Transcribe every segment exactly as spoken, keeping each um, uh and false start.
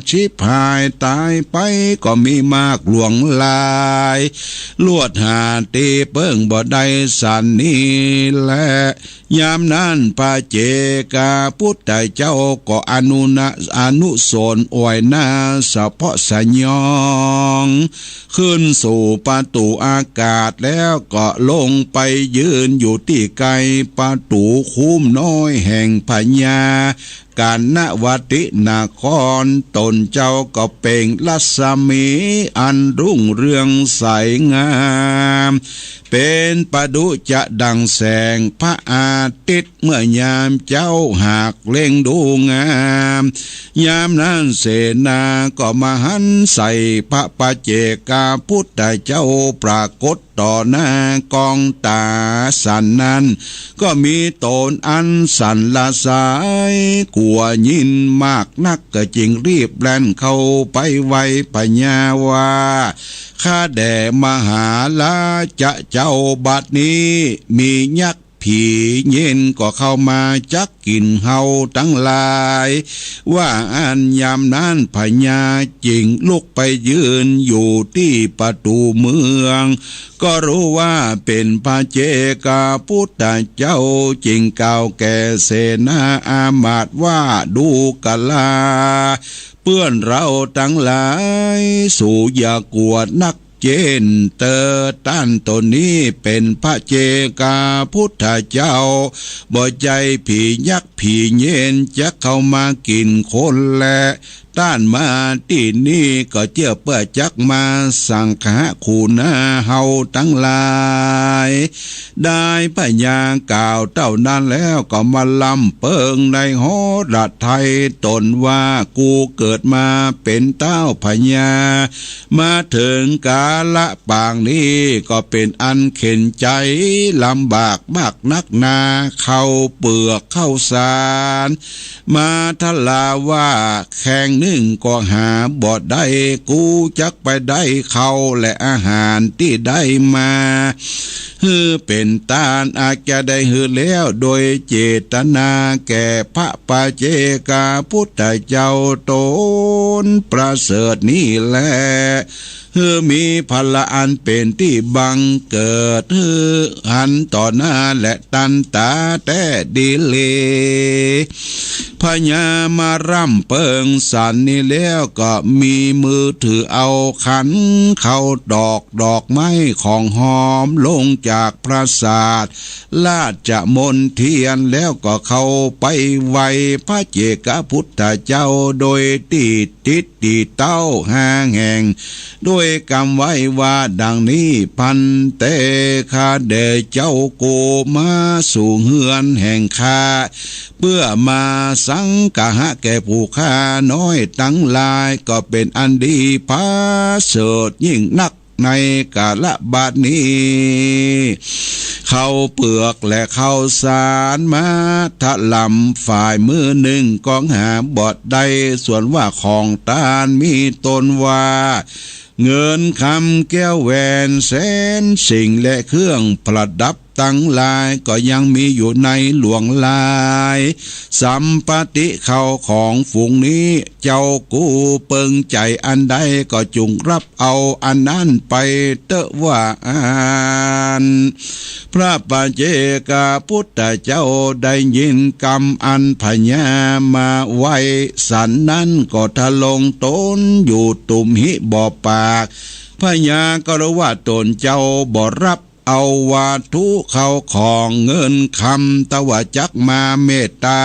ฉิบหายต๋ายไปก็มีมากหลวงหลาย ลวดหาตี้เปิ้งบ่ได้สันนี้แล ยามนั้นพระเจกาปุตตะเจ้าก็อนุนะ อนุสรณ์อวยหน้าสะเปาะสะหยอง ขึ้นสู่ประตู๋อากาศแล้วก็ลงไปยืนอยู่ตี้ไกลประตู๋คุ้มน้อยแห่งพญา กาณวตินคร ต๋นเจ้าก็เปล่งรัศมีอันรุ่งเรืองใสงาม เป๋นประดุจจะดั่งแสงพระอาทิตย์เมื่อยามเจ๊าหากเล็งดูงาม ยามนั้นเสนาก็มาหันใส่พระปัจเจกพุทธเจ้าปรากฏต่อหน้ากองต๋าสันนั้น ก็มีต๋นอันสั่นละสาย กั๋วยินมากนักก็จึงรีบแล่นเข้าไปไหว้พญาว่า ข้าแด่มหาราชะเจ้า บัดนี้มียักษ์ผีเยนก็เข้ามาจักกิ๋นเฮาตังหลาย ว่าอั้นยามนั้นพญาจึงลุกไปยืนอยู่ตี้ประตู๋เมือง ก็ฮู้ว่าเป๋นพระเจกพุทธเจ้า จึงกล่าวแก่เสนาอามาตย์ว่า ดูกรา เปื้อนเราตังหลาย สูอย่ากั๋วนัก เจ้นเตอ ต้านต๋นนี้เป๋นพระเจกพุทธเจ้า บ่ใจ้ผียักษ์ผีเยนจักเข้ามากิ๋นคนแล ต้านมาตี้นี่ก็เจื้อเปื้อจักมาสังหะขูนาเฮาตังหลาย ได้พญากล่าวเต้านั้นแล้วก็มาร่ำเปิงในหฤทัยต๋นว่า กูเกิดมาเป๋นต้าวพญา มาเถิงกาละปางนี้ก็เป๋นอันเข็ญใจ๋ลำบากมากนักหนา ข้าวเปือกข้าวสาร มาทราว่าแคงนึ่งก็หาบ่ได้ กูจักไปได้ข้าวและอาหารตี้ได้มา หื้อเป๋นตาน อาจจะได้หื้อแล้วโดยเจตนาแก่พระปัจเจกพุทธเจ้าต๋นประเสริฐนี้แล หื้อมีผละอันเป๋นตี้บังเกิด หื้อหันต่อหน้าและตันต๋าแต๊ดีหลี พญามาร่ำเปิงสันนี้แล้วก็มีมือถือเอาขันเข้าตอกดอกไม้ของหอมลงจากปราสาทราชมณเฑียร แล้วก็เข้าไปไหว้พระเจกพุทธเจ้าโดยตี้ติดตี้เต้าห้าแห่ง ด้วยกำไหว้ว่าดังนี้ ภันเต ข้าแด่เจ้า โกมาสู่เฮือนแห่งข้า เปื้อมาสังคหะแก่ผู้ข้าน้อยตังหลาย ก็เป๋นอันดีประเสริฐยิ่งนัก ในกาละบัดนี้ ข้าวเปือกและข้าวสารมาทะลำฝ่ายมือนึ่งก็หาบ่ได้ ส่วนว่าของตานมีต้นว่า เงินคำแก้วแหวนแสนสิ่งและเครื่องประดับตังหลายก็ยังมีอยู่ในหลวงหลาย สัมปติข้าวของฝูงนี้ เจ้ากู้เปิงใจ๋อันใดก็จุ่งรับเอาอันนั้นไปเต๊อะ ว่าอั้น พระปัจเจกพุทธเจ้าได้ยินกำอันพญามาไหว้สันนั้นก็ทะลงต๋นอยู่ตุ่มหิบ่ปาก พญาก็ฮู้ว่าต๋นเจ้าบ่รับเอาวัตถุข้าวของเงินคำ ตะว่าจักมาเมตต๋า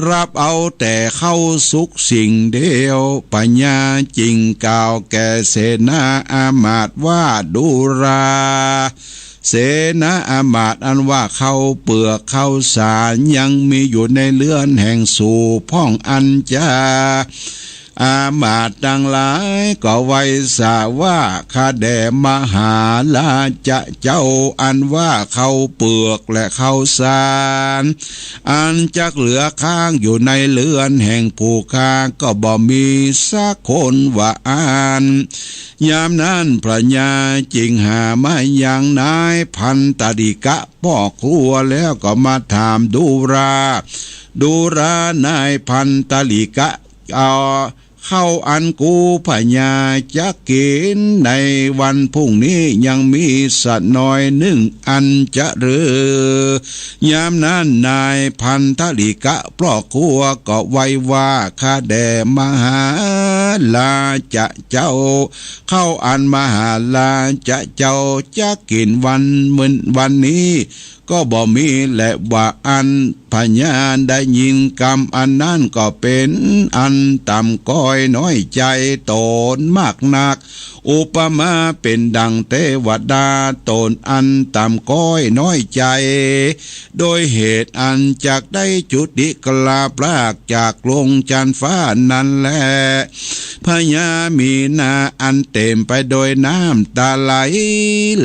รับเอาแต่ข้าวสุกสิ่งเดียว พญาจึงกล่าวแก่เสนาอามาตย์ว่า ดูรา เสนาอามาตย์ อันว่าข้าวเปือกข้าวสารยังมีอยู่ในเฮือนแห่งสูพ่องอันจา อามาตย์ตังหลายก็ไหว้สาว่า ข้าแด่มหาราชะเจ้า อันว่าข้าวเปือกและข้าวสาร อันจักเหลือค้างอยู่ในเฮือนแห่งผู้ข้าก็บ่มีสักคน ว่าอั้น ยามนั้นพญาจึงหามายังนายพันตลิกะป้อครัว แล้วก็มาถามดูรา ดูรา นายพันตลิกะ เอา ข้าวอันกูพญาจะกิ๋นในวันพรุ่งนี้ยังมีสักหน่อยนึ่งอันจะหรือ ยามนั้นนายพันธลิกะป้อครัวก็ไหว้ว่า ข้าแด่มหาราชะเจ้า ข้าวอันมหาราชะเจ้าจะกิ๋นวันมื้อ วันนี้ ก็บ่มีแลว่าอั้น พญาได้ยินกำอันนั้นก็เป๋นอันต่ำก๊อยน้อยใจ๋ต๋นมากนัก อุปมาเป๋นดั่งเตวดาต๋นอันต่ำก๊อยน้อยใจ๋ โดยเหตุอันจักได้จุติกลับพรากจากลงจันทร์ฟ้านั้นแล พญามีหน้าอันเต๋มไปโดยน้ำต๋าไหล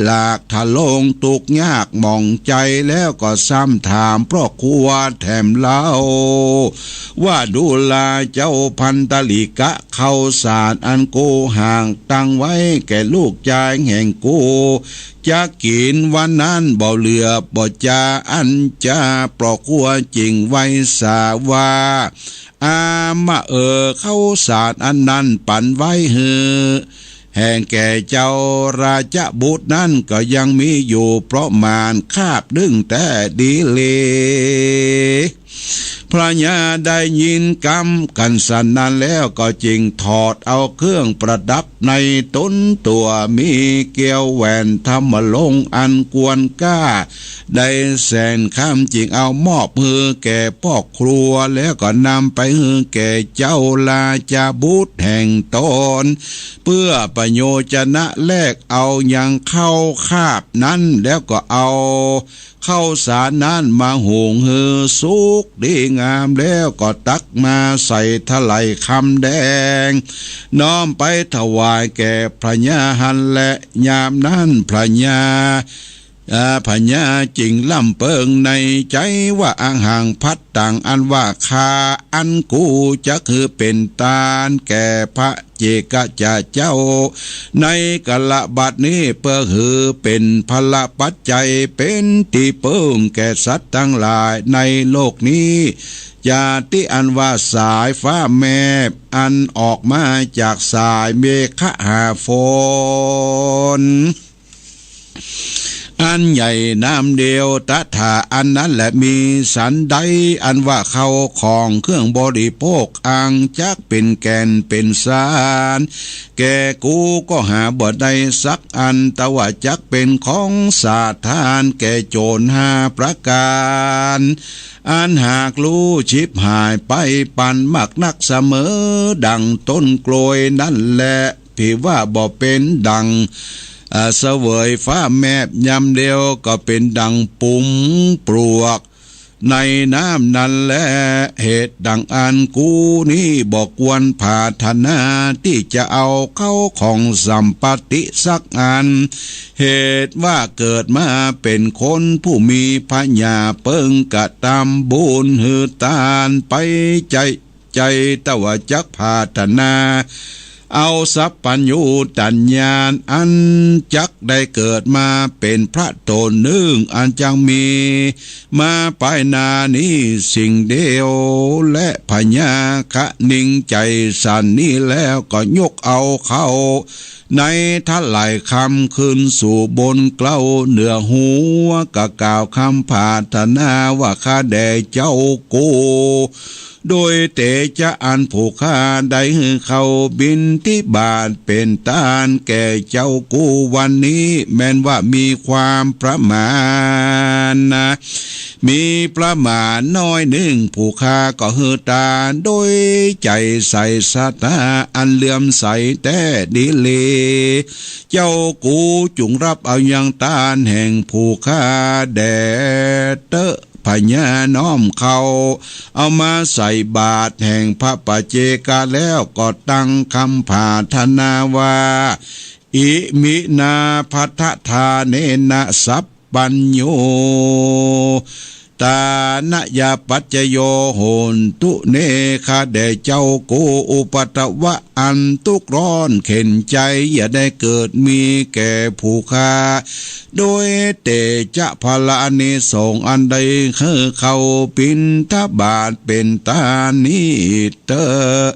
หลาก ทะลงตุ๊กข์ยากหมองใจ๋แล้วก็ซ้ำถามป้อครัวแถมเล่า ว่าดูราเจ้าพันธลิกะ ข้าวสารอันกูหากตั้งไว้แก่ลูกจายแห่งกู จะกิ๋นวันนั้นบ่เหลือบ่จาอันจะ ป้อครัวจึงไหว้สาว่า อามะเอ่อ ข้าวสารอันนั้นปันไว้หื้อแห่งแก่เจ้าราชบุตรนั้นก็ยังมีอยู่ประมาณคาบนึ่งแต๊ดีหลี พญาได้ยินกำกั๋นสันนั้นแล้วก็จึงถอดเอาเครื่องประดับในต๋นตั๋ว มีเกลียวแหวนธรรมรงค์อันควรค่า ได้แสนคำ จึงเอามอบหื้อแก่ป้อครัว แล้วก็นำไปหื้อแก่เจ้าราชบุตรแห่งต๋น เปื้อประโยชนะแลกเอายังข้าวคาบนั้น แล้วก็เอาข้าวสารนั้นมาหุงหื้อสุกดีงาม แล้วก็ตักมาใส่ถลายคำแดง น้อมไปถวายแก่พญาหั้นแล ยามนั้นพญา อ่า พญาจึงลำเปิงในใจ๋ว่า อะหังภัตตัง อันว่าข้าอันกูจะคือเป๋นตานแก่พระเจกะจะเจ้า ในกาละบัดนี้ เปื้อหื้อเป๋นพละปัจจัย เป๋นตี้เปิ้งแก่สัตว์ตังหลายในโลกนี้ จาติอันว่าสายฟ้าแมบ อันออกมาจากสายเมฆหาฝน อันใหญ่น้ำเดียว ตถาอันนั้นแล มีสันใด อันว่าข้าวของเครื่องบริโภค อันจักเป๋นแก่นเป๋นสารแก่กูก็หาบ่ได้สักอัน แต่ว่าจักเป๋นของสาทานแก่โจ๋รห้าประก๋าน อันหากฮู้ฉิบหายไปปันมากนักเสมอ ดั่งต้นกล้วยนั้นแล ผิว่าบ่เป๋นดั่ง อ่า เสวยฟ้าแมบยามเดียว ก็เป๋นดั่งปุ๋มปลวกในน้ำนั้นแล เหตุดั่งอั้นกูนี้บ่ควรผาถนาตี้จะเอาเข้าของสัมปัตติสักอัน เหตุว่าเกิดมาเป๋นคนผู้มีพญาเปิ้งกระตำบุญหื้อตานไปใจ๋ ใจ๋ แต่ว่าจักผาถนาเอาสัพพัญญูตญาณ อันจักได้เกิดมาเป๋นพระต๋นนึ่ง อันจักมีมาปายหน้านี้สิ่งเดียว และพญาคะนิงใจ๋สันนี้แล้วก็ยกเอาเข้า ในถลายคำขึ้นสู่บนเกล้าเหนือหัว ก็กล่าวคำผาถนาว่า ข้าแด่เจ้ากู โดยเตจะอันผู้ข้าได้หื้อเข้าบิณฑบาตเป๋นตานแก่เจ้ากูวันนี้ แม้นว่ามีความประมาทนะ มีประมาทน้อยนึ่ง ผู้ข้าก็หื้อตานโดยใจ๋ใสศรัทธาอันเลื่อมใสแต๊ดีหลี เจ้ากูจุ่งฮับเอายังตานแห่งผู้ข้าแด่เต๊อะ พญาน้อมเข้าเอามาใส่บาตรแห่งพระปัจเจกะแล้วก็ตั้งคำผาถนาว่า อิมินาภัตตาเนนะสัพพัญญู ตานะยะปัจจโย โหนตุ เน ข้าแต่เจ้า กูอุปัทวะ อันตุ๊กร้อนเข็ญใจ๋ อย่าได้เกิดมีแก่ผู้ข้า โดยเตจะพละอานิสงส์อันได้หื้อเข้าบิณฑบาตเป๋นตานี้เต๊อะ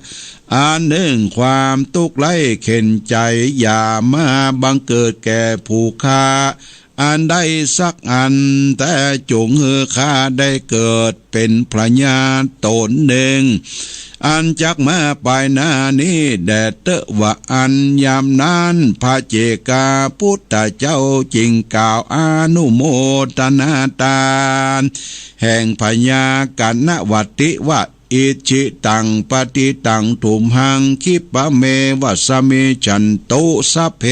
อันนึ่งความตุ๊กข์ไร้เข็ญใจ๋ อย่ามาบังเกิดแก่ผู้ข้า อันใดสักอัน แต่จุ่งหื้อข้าได้เกิดเป๋นพญาต๋นนึ่ง อันจักมาปายหน้านี้แด่เต๊อะ ว่าอั้น ยามนั้นพระเจกาพุทธเจ้าจึงกล่าวอนุโมทนาตานแห่งพญากัณณวัตติว่า อิจฉิตัง ปะติตัง ตุมหัง คิปะเมวะสะมิชชันตุ สัพเพ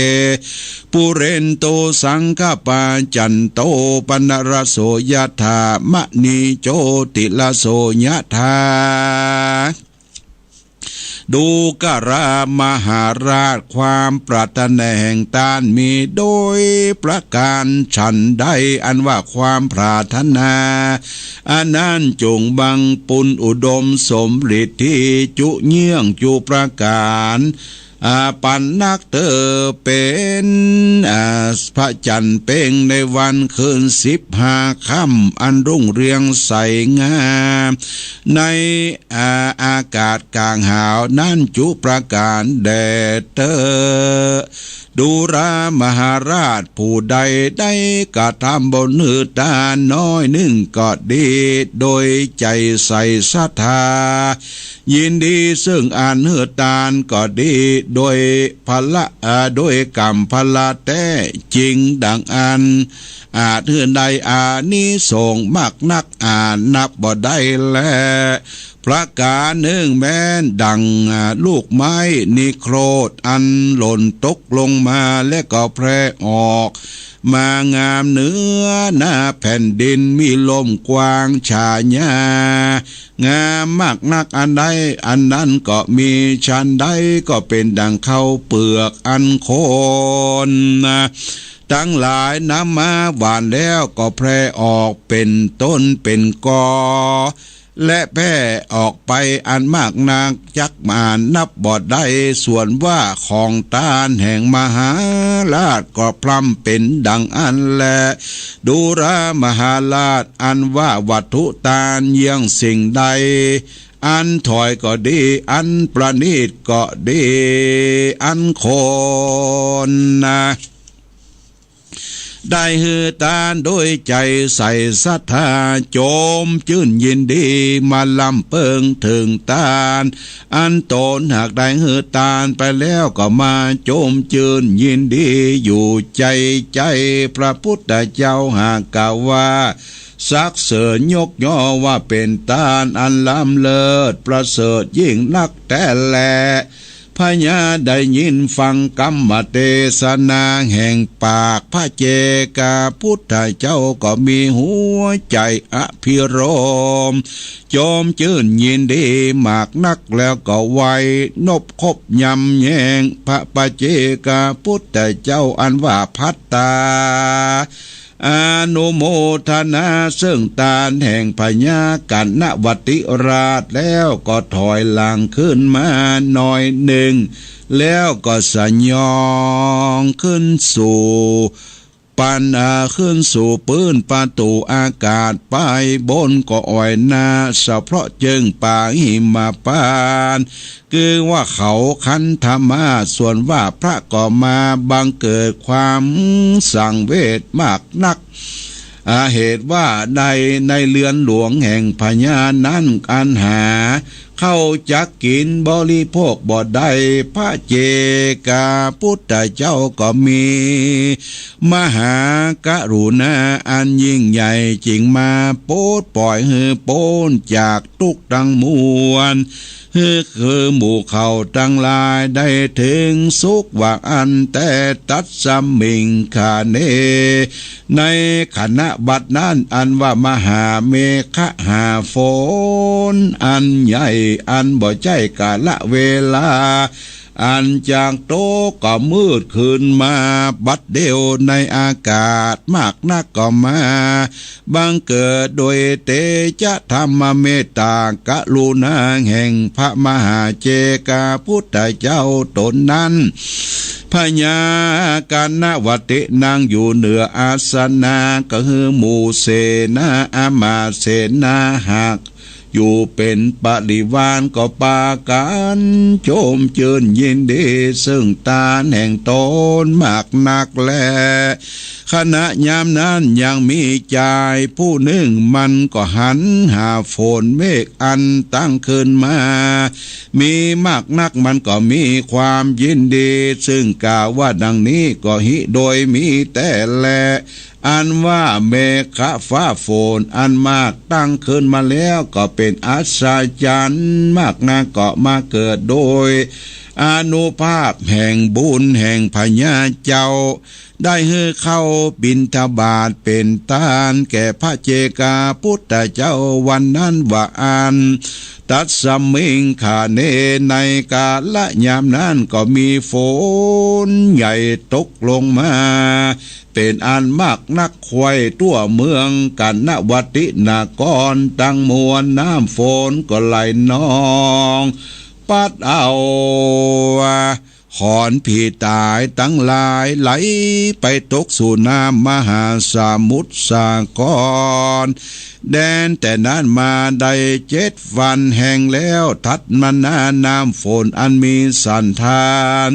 ปุเรนตุ สังกะปา จันโต ปะนะระโส ยะถา มะนี โชติระโส ยะถา ดูกรา มหาราช ความปรารถนาแห่งตานมีโดยประก๋านฉันใด อันว่าความปรารถนา อันนั้นจุ่งบังปุญอุดมสมฤทธิ จุเยื่องจุประก๋าน อ่า ปันนักเต๊อะ เป๋น อ่า พระจันทร์เพ็งในวันคืนสิบห้าค่ำ อันรุ่งเรืองใสงาม ใน อ่า อากาศก๋างหาวนั้นจุประก๋านแด่เต๊อะ ดูรา มหาราช ผู้ใดได้กระทำบุญหื้อตานน้อยนึ่งก็ดี โดยใจ๋ใส่ศรัทธา ยินดีซึ่งอันหื้อตานก็ดี โดยพละ อ่า โดยกำพละแต๊จริงดังอั้น อาจหื้อได้อานิสงส์มากนัก อาจนับบ่ได้แล ประก๋านนึ่งแม้นดัง อ่า ลูกไม้นิโครธ อันหล่นตกลงมา และก็แผ่ออกมางามเหนือหน้าแผ่นดิน มีล่มกว้างฉายา งามมากนักอันใด อันนั้นก็มีฉันใด ก็เป๋นดังข้าวเปลือกอันคนทั้งหลายนำมาหว่านแล้วก็แผ่ออกเป๋นต้นเป๋นกอ และแผ่ออกไปอันมากนักจักอาจนับบ่ได้ ส่วนว่าของตานแห่งมหาราชก็พร่ำเป๋นดังอั้นแล ดูรา มหาราช อันว่าวัตถุตานเยื่องสิ่งใด อันถอยก็ดี อันประณีตก็ดี อันคนนะ ได้หื้อตานโดยใจ๋ใส่ศรัทธา จมจื้นยินดี มาลำเปิงเถิงตาน อันต๋นหากได้หื้อตานไปแล้วก็มาจมจื้นยินดีอยู่ใจ๋ใจ๋ พระพุทธเจ้าหากกล่าวว่า สรรเสริญยกย่องว่าเป๋นตานอันล้ำเลิศประเสริฐยิ่งนักแต๊แล พญาได้ยินฟังกำเตสนาแห่งปากพระเจกาพุทธเจ้าก็มีหัวใจ๋อภิรมย์ จมจื้นยินดีมากนัก แล้วก็ไหว้นบคบยำแยงพระปเจกาพุทธเจ้าอันว่าภัตตา อนุโมทนาซึ่งตานแห่งพญากัณณวัตติราช แล้วก็ถอยหลังขึ้นมาหน่อยนึ่ง แล้วก็สยองขึ้นสู่ปัน อ่า ขึ้นสู่ปื๊นประตู๋อากาศไป บนก็อ้อยนา สะเพราะเจิ่งป่าหิมพานต์ คือว่าเขาคันธมาศ ส่วนว่าพระก็มาบังเกิดความสังเวชมากนัก อ่า เหตุว่าใน ในเรือนหลวงแห่งพญานั้น อันหาข้าวจักกิ๋นบริโภคบ่ได้ พระเจกาพุทธเจ้าก็มีมหากรุณาอันยิ่งใหญ่ จึงมาปลดป่อยหื้อป๊นจาก ตุ๊กข์ตังมวล หื้อคือหมู่เขาตังหลายได้เถิงสุข ว่าอั้นแต๊ ตัสมิง ขเณ ในขณะบัดนั้น อันว่ามหาเมฆะหาฝนอันใหญ่ อันบ่ใจ้กาละเวลา อันจากตกก็มืดขึ้นมา บัดเดี๋ยวในอากาศ มากนักก็มา บังเกิดโดยเตจะธรรมเมตตากรุณาแห่งพระมหาเจกาพุทธเจ้าต๋นนั้น พญากัณณวัตตินั่งอยู่เหนืออาสนะ ก็คือหมู่เสนา อำมาตย์เสนาหาก อยู่เป๋นปริวารก็ปากั๋นโจมจื้นยินดี ซึ่งตานแห่งต๋นมากนักแล ขณะยามนั้นยังมีจายผู้นึ่ง มันก็หันหาฝนเมฆอันตั้งขึ้นมา มีมากนัก มันก็มีความยินดี ซึ่งกล่าวว่าดังนี้ก็ฮิโดยมีแต๊แล อันว่าเมฆฟ้าฝนอันมากตั้งขึ้นมาแล้ว ก็เป๋นอัศจรรย์มากนัก ก็มาเกิดโดยอานุภาพแห่งบุญแห่งพญาเจ้า ได้หื้อข้าวบิณฑบาตเป๋นตานแก่พระเจกาพุทธเจ้าวันนั้นว่าอั้น ตัสมิงขเณ ในกาละยามนั้นก็มีฝนใหญ่ตกลงมา เป๋นอันมากนักใคว่ทั่วเมืองกัณณวัตตินครตังมวล น้ำฝนก็ไหลนอง ปั๊ดเอาขอนผีต๋ายตังหลายไหลไปตกสู่น้ำมหาสมุทรสาคร แดนแต่นั้นมาได้เจ็ดวันแห่งแล้ว ถัดมานาน้ำฝนอันมีสันธาน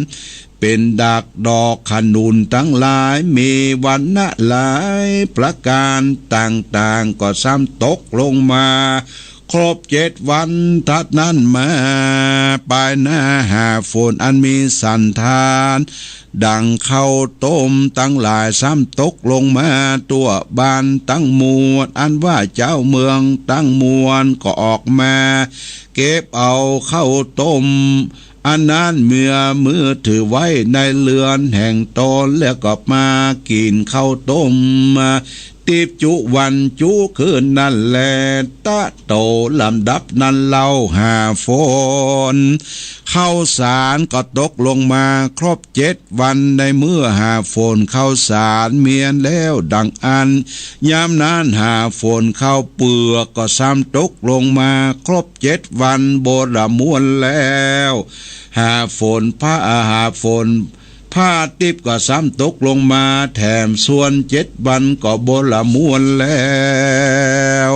เป๋นดักดอกขนุนตังหลาย มีวรรณะหลายประก๋านต่างๆ ก็ซ้ำตกลงมา ครบเจ็ดวัน ถัดนั้นมา ปายหน้าหาฝนอันมีสันธาน ดังข้าวต้มตังหลายซ้ำตกลงมาทั่วบ้านตังมวล อันว่าเจ้าเมืองตังมวลก็ออกมา เก็บเอาข้าวต้ม อันนั้นเมื่อมือถือไว้ในเฮือนแห่งต๋น แล้วก็มากิ๋นข้าวต้ม ติ๊บจุวันจุคืนนั้นแล ตะโต๋ลำดับนั้นเล่าหาฝน ข้าวสารก็ตกลงมาครบเจ็ดวัน ในเมื่อหาฝนข้าวสารเมียนแล้วดังอั้น ยามนั้นหาฝนข้าวเปือกก็ซ้ำตกลงมาครบเจ็ดวันบลมวลแล้ว หาฝนผ้า หาฝนผ้าติ๊บก็ซ้ำตกลงมาแถม ส่วนเจ็ดวันก็บลมวลแล้ว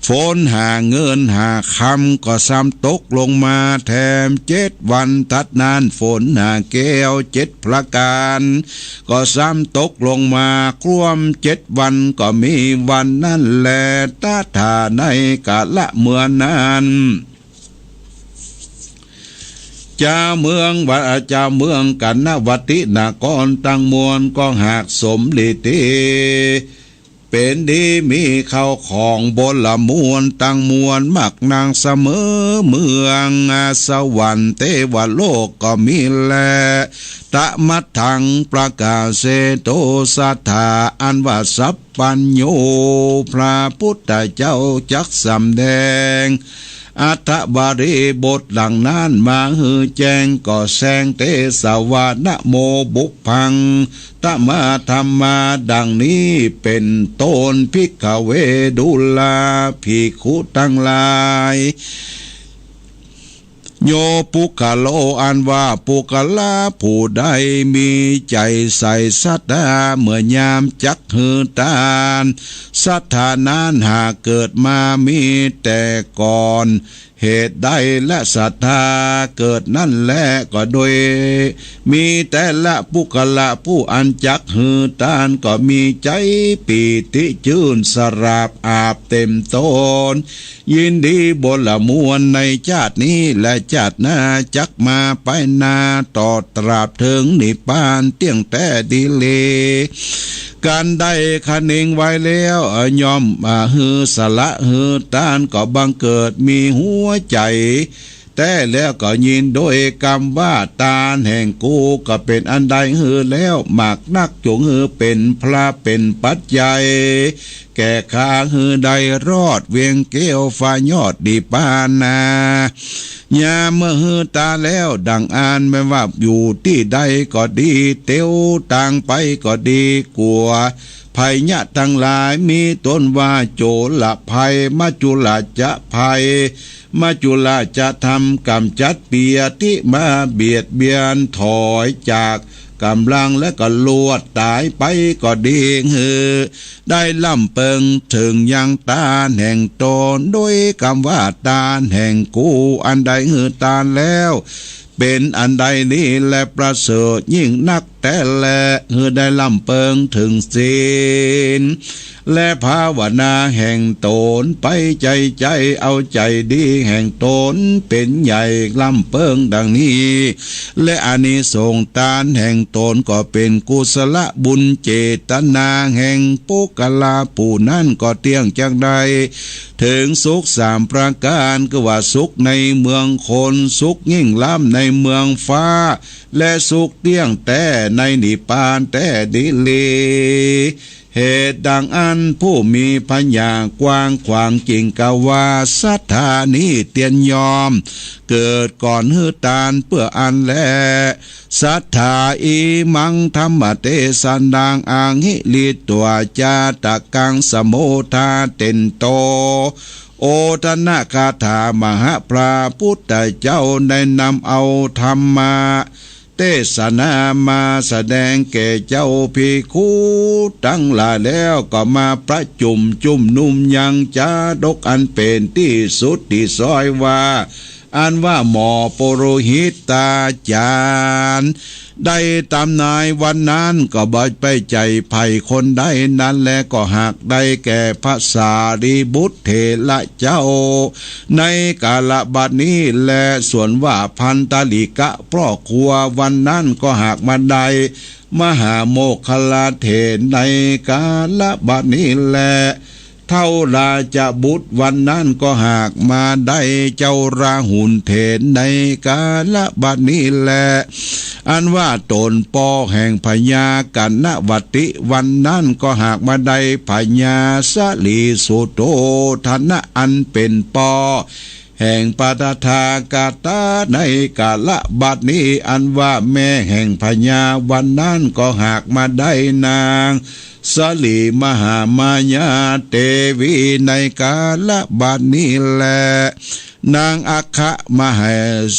ฝนหาเงินหาคำก็ซ้ำตกลงมาแถม เจ็ดวันถัดนั้นฝนหาแก้วเจ็ดประก๋าน ก็ซ้ำตกลงมาคว่ำเจ็ดวัน ก็มีวันนั้นแล ตถาในกาละเมื่อนั้น เจ้าเมืองวัด เจ้าเมืองกัณณวัตตินครตังมวลก็หากสมฤทธิ เป๋นดีมีข้าวของบลมวลตังมวลมากนัก เสมอเมืองสวรรค์เตวโลกก็มีแล ตะมัทธังประกาเสโต สัทธาอันว่าสัพพัญญู พระพุทธเจ้าจักสำแดง อัฏฐบริบทดังนั้นมาหื้อแจ้ง ก็แสดงเตสวา นะโมปุพพัง ตะมาธัมมา ดังนี้เป๋นต้น ภิกขเว ดูราภิกขุตังหลาย โยปุคคโล อันว่าปุคคละผู้ใดมีใจ๋ใส่ศรัทธา เมื่อยามจักหื้อตาน ศรัทธานั้นหากเกิดมามีแต่ก่อน เหตุใดละศรัทธาเกิดนั้นแล ก็โดยมีแต่ละปุคคละผู้อันจักหื้อตาน ก็มีใจ๋ปีติจื้นสราบอาบเต็มต๋น ยินดีบลมวลในจาตินี้และจาติหน้าจักมาไปหน้า ต๋อดตราบเถิงนิพพานเตี้ยงแต๊ดีหลี กันได้คะเนงไว้แล้ว ย่อมหื้อสละหื้อตาน ก็บังเกิดมีหัวใจ๋แต๊แล้ว ก็ยินโดยกำว่า ตานแห่งกูก็เป๋นอันได้หื้อแล้ว มากนักจงหื้อเป๋นพระเป๋นปัจจัย แก่ข้าหื้อได้รอดเวียงแก้วฟ้ายอดนิพพานนา ยามเมื่อหื้อต๋ายแล้ว ดังอั้นแม่นว่าอยู่ตี้ใดก็ดี เตียวตางไปก็ดี กั๋วภัยยะตังหลาย มีต้นว่าโจรภัย มัจจุราชภัย มัจจุราชธรรม ก๋ำจัดเปียที่มาเบียดเบียน ถอยจากก๋ำลังและก็ลวดต๋ายไปก็ดี หื้อได้ร่ำเปิงเถิงยังตานแห่งต๋น โดยกำว่าตานแห่งกู อันใดหื้อตานแล้ว เป๋นอันใดนี้แลประเสริฐยิ่งนักแต๊แล หื้อได้ร่ำเปิงเถิงศีล และภาวนาแห่งต๋นไป ใจ๋ใจ๋เอาใจ๋ดีแห่งต๋นเป๋นใหญ่ ร่ำเปิงดังนี้ และอานิสงส์ตานแห่งต๋นก็เป๋นกุศลบุญเจตนาแห่งปุคคละผู้นั้นก็เตี้ยงจักได้เถิงสุขสามประก๋าน คือว่าสุขในเมืองคน สุขยิ่งล้ำในเมืองฟ้า และสุขเตี้ยงแต๊ในนิพพานแต๊นี้แล เหตุดังอั้นผู้มีปัญญากว้างขวางจึงกล่าวว่า ศรัทธานี้เตียนยอม เกิดก่อนหื้อตานเปื้ออั้นแล ศรัทธา อิมัง ธัมมเตสนัง อะหิริตวา จาตะกัง สโมทาเตนโต โอทนะคาถา มหาพระพุทธเจ้าได้นำเอาธรรมะ เตสนามาแสดงแก่เจ้าภิกขุตังหลายแล้ว ก็มาประจุมจุมนุมยังจาดกอันเป๋นตี้สุดตี้ซ้อยว่า อันว่าหมอปุโรหิตาจารย์ ได้ตำนายวันนั้นก็บ่ไปใจ๋ใผคนใดนั้นแล ก็หากได้แก่พระสารีบุตรเถระเจ้า ในกาละบัดนี้แล ส่วนว่าพันตลิกะพ่อครัววันนั้นก็หากมาได้มหาโมคคัลลาเถรในกาละบัดนี้แล เท้าราชบุตรวันนั้นก็หากมาได้เจ้าราหุลเถรในกาละบัดนี้แล อันว่าต๋นป้อแห่งพญากัณณวัตติวันนั้นก็หากมาได้พญาสลีสุโธทนะอันเป๋นป้อ แห่งพระตถาคตาในกาละบัดนี้ อันว่าแม่แห่งพญาวันนั้นก็หากมาได้นางสลีมหามายาเตวีในกาละบัดนี้แล นางอัคคมเห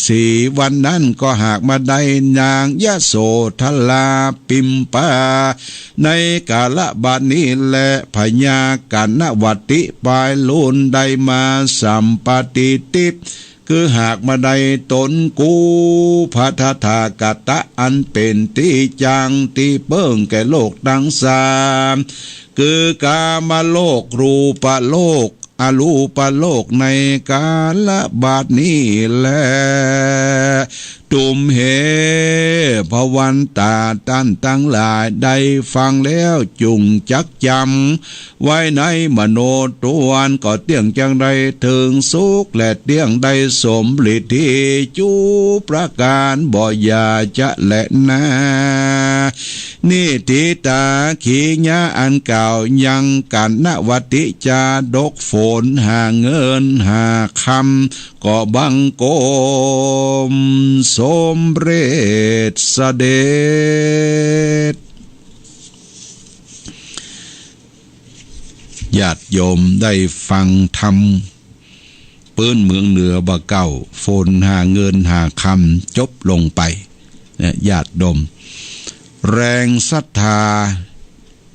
สีวันนั้นก็หากมาได้นางยโสธราปิมปา ในกาละบัดนี้แล พญากัณณวัตติปายลุนได้มาสัมปติติ คือหากมาได้ต๋นกู้พระตถาคตะอันเป๋นตี้จั้งตี้เปิ้งแก่โลกตังสาม คือกามโลก รูปโลก อรูปโลกในกาละบัดนี้แล ตุ้มเห พระวันตาต้านตังหลายได้ฟังแล้วจุ่งจักจ๋ำไว้ในมโนตวน ก็เตี้ยงจักได้เถิงสุข และเตี้ยงได้สมฤทธิจุประก๋านบ่อย่าจะแลนา นิฏฐิตาขีญาอันกล่าวยังกัณณวัตติจาดกฝนหาเงินหาคำ ก็บังคมสมเร็จเสด็จ ญาติโยมได้ฟังธรรมปื้นเมืองเหนือบ่าเก้า ฝนหาเงินหาคำ จบลงไปนะ ญาติโยม แรงศรัทธา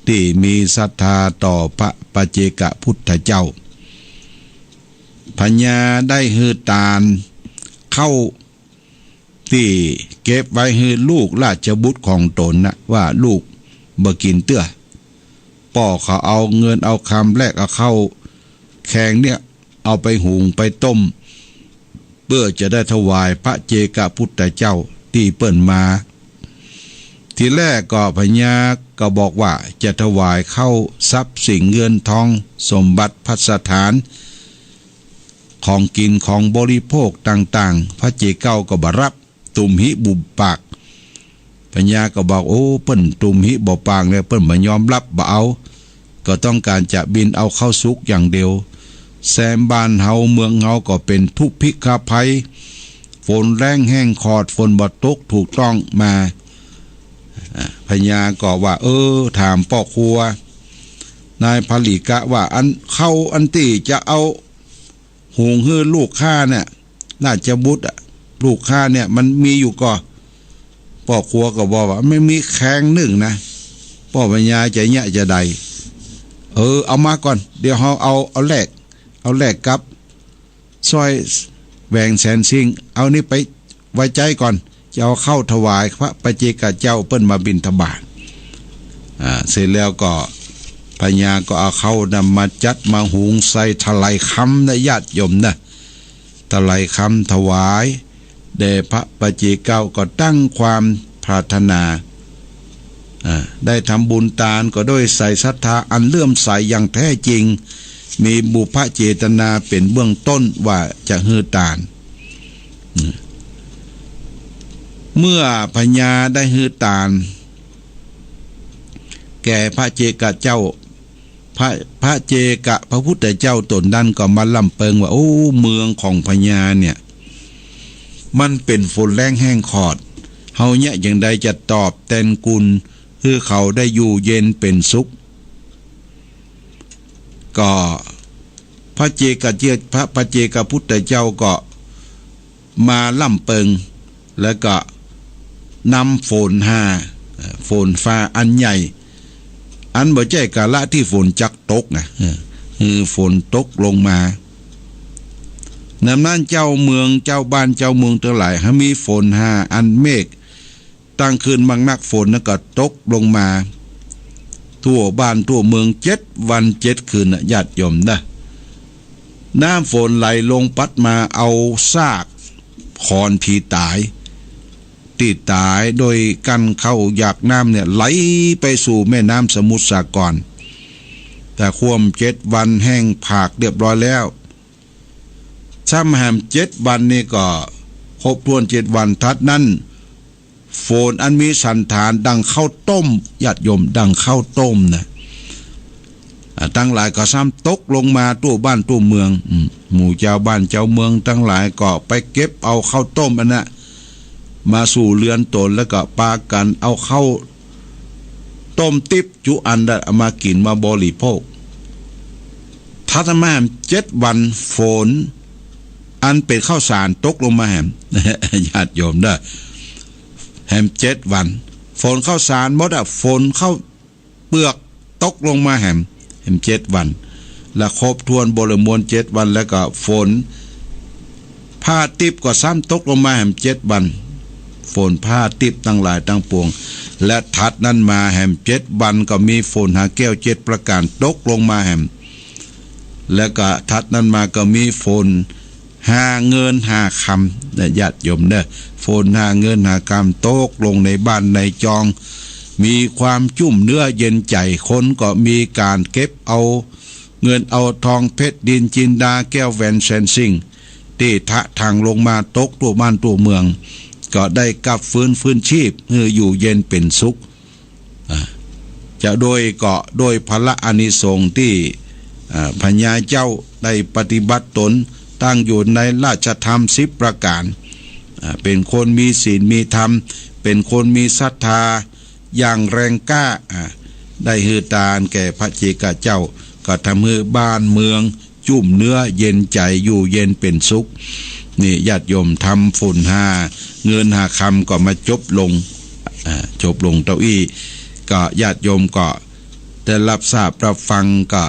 ตี้มีศรัทธาต่อพระปัจเจกพุทธเจ้า พญาได้หื้อตานข้าวตี้เก็บไว้หื้อลูกราชบุตรของต๋นนะ ว่าลูกบ่กิ๋นเตื้อ ป้อเขาเอาเงินเอาคำแลกเอาข้าวแคงเนี่ย เอาไปหุงไปต้ม เปื้อจะได้ถวายพระเจกพุทธเจ้าตี้เปิ้นมา ทีแรกก็พญาก็บอกว่าจะถวายข้าวทรัพย์สินเงินทองสมบัติภัสถาน ของกิ๋นของบริโภคต่างๆ พระเจเก้าก็บ่ฮับ ตุ้มหิบุปาก พญาก็บอก โอ้ เปิ้นตุ้มหิบ่ปากแล้ว เปิ้นบ่ยอมฮับ บ่เอา ก ก็ต้องก๋านจะบินเอาข้าวสุกอย่างเดียว แซมบ้านเฮาเมืองเฮาก็เป๋นทุพพิฆภัย ฝนแล้งแห้งขอด ฝนบ่ตกถูกต้องมา อ่า พญาก็ว่า เออ ถามป้อครัว นายผลิกะว่า อันข้าวอันตี้จะเอา หุงหื้อลูกข้าเนี่ย ราชบุตรอะ ลูกข้าเนี่ยมันมีอยู่ก่อ ป้อครัวก็บอกว่า มันมีแคงนึ่งนะ ป้อพญาจะเยียะจะใด เออ เอามาก่อน เดี๋ยวเฮาเอา เอาแลก เอาแลกกับสร้อยแหวนแสนสิ่ง เอานี่ไปไว้ใจ๊ก่อน จะเอาเข้าถวายพระปัจเจกเจ้าเปิ้นมาบิณฑบาต อ่า เสร็จแล้วก็พญาก็เอาเข้านะมาจัดมาหุงใส่ถลายคำนะญาติโยมนะ ถลายคำถวายแด่พระปัจเจกเจ้า ก็ตั้งความปรารถนา อ่า ได้ทำบุญตานก็ด้วยใส่ศรัทธาอันเลื่อมใสอย่างแท้จริง มีบุพเจตนาเป๋นเบื้องต้นว่าจะหื้อตาน เมื่อพญาได้หื้อตาน แก่พระเจกะเจ้า พระ พระเจกะพระพุทธเจ้าต๋นนั้นก็มาล่ำเปิงว่า โอ้ เมืองของพญาเนี่ย มันเป๋นฝนแล้งแห้งขอด เฮาเยียะอย่างใดจะตอบแตนคุณ หื้อเขาได้อยู่เย็นเป๋นสุข ก็พระเจกะเจ้า พระปัจเจกพุทธเจ้าก็มาล่ำเปิง แล้วก็นำฝนหา เอ่อ ฝนฟ้าอันใหญ่ อันบ่ใจ้กาละตี้ฝนจักตกนะ เออ คือฝนตกลงมา นำนั้นเจ้าเมือง เจ้าบ้านเจ้าเมืองตังหลาย หามีฝนหาอันเมฆ ตั้งคืนมากนัก ฝนนั้นก็ตกลงมา ทั่วบ้านทั่วเมืองเจ็ดวันเจ็ดคืนนะญาติโยมนะ น้ำฝนไหลลงปั๊ดมาเอาซากขอนผีต๋าย ตี้ต๋ายโดยกั๋นเข้าหยากน้ำเนี่ย ไหลไปสู่แม่น้ำสมุทรสาคร แต่คว่ำเจ็ดวันแห้งผากเรียบร้อยแล้ว ซ้ำแหมเจ็ดวันนี่ก็ครบถ้วนเจ็ดวัน ถัดนั้น ฝนอันมีสัณฐานดังข้าวต้ม ญาติโยม ดังข้าวต้มนะ อ่า ตังหลายก็ซ้ำตกลงมาทั่วบ้านทั่วเมือง อืม หมู่เจ้าบ้านเจ้าเมืองตังหลายก็ไปเก็บเอาข้าวต้มอันนั้นมาสู่เฮือนต๋น แล้วก็ปากั๋นเอาข้าวต้มติ๊บจุอันนั้นเอามากิ๋นมาบริโภค ถัดมาแหมเจ็ดวัน ฝนอันเป๋นข้าวสารตกลงมาแหม ญาติโยมเด้อ แหมเจ็ดวัน ฝนข้าวสารหมดอะ ฝนข้าวเปลือกตกลงมาแหม แหมเจ็ดวัน และครบถ้วนบริบูรณ์เจ็ดวัน แล้วก็ฝนผ้าติ๊บก็ซ้ำตกลงมาแหมเจ็ดวัน ฝนผ้าติ๊บตังหลายตังปวง และถัดนั้นมาแหมเจ็ดวันก็มีฝนหาแก้วเจ็ดประก๋านตกลงมาแหม แล้วก็ถัดนั้นมาก็มีฝนหาเงินหาคำนะญาติโยมเด้อ ฝนหาเงินหาคำตกลงในบ้านในจอง มีความจุ่มเนื้อเย็นใจ๋ คนก็มีก๋านเก็บเอาเงินเอาทองเพชรนิลจินดาแก้วแหวนแสนสิ่ง ตี้ทะถังลงมาตกทั่วบ้านทั่วเมือง ก็ได้กลับฟื้นคืนชีพ หื้ออยู่เย็นเป๋นสุข อ่า จะโดยก็โดยผละอานิสงส์ตี้ อ่า พญาเจ้าได้ปฏิบัติต๋นตั้งอยู่ในราชธรรมสิบประก๋าน อ่า เป๋นคนมีศีลมีธรรม เป๋นคนมีศรัทธาอย่างแรงกล้า อ่า ได้หื้อตานแก่พระเจกะเจ้า ก็ทำหื้อบ้านเมือง จุ่มเนื้อเย็นใจ๋ อยู่เย็นเป๋นสุข นี่ญาติโยม ธรรมฝนหาเงินหาคำก็มาจบลง อ่า จบลงเต้าอี้ ก็ญาติโยมก็ได้รับทราบรับฟังก็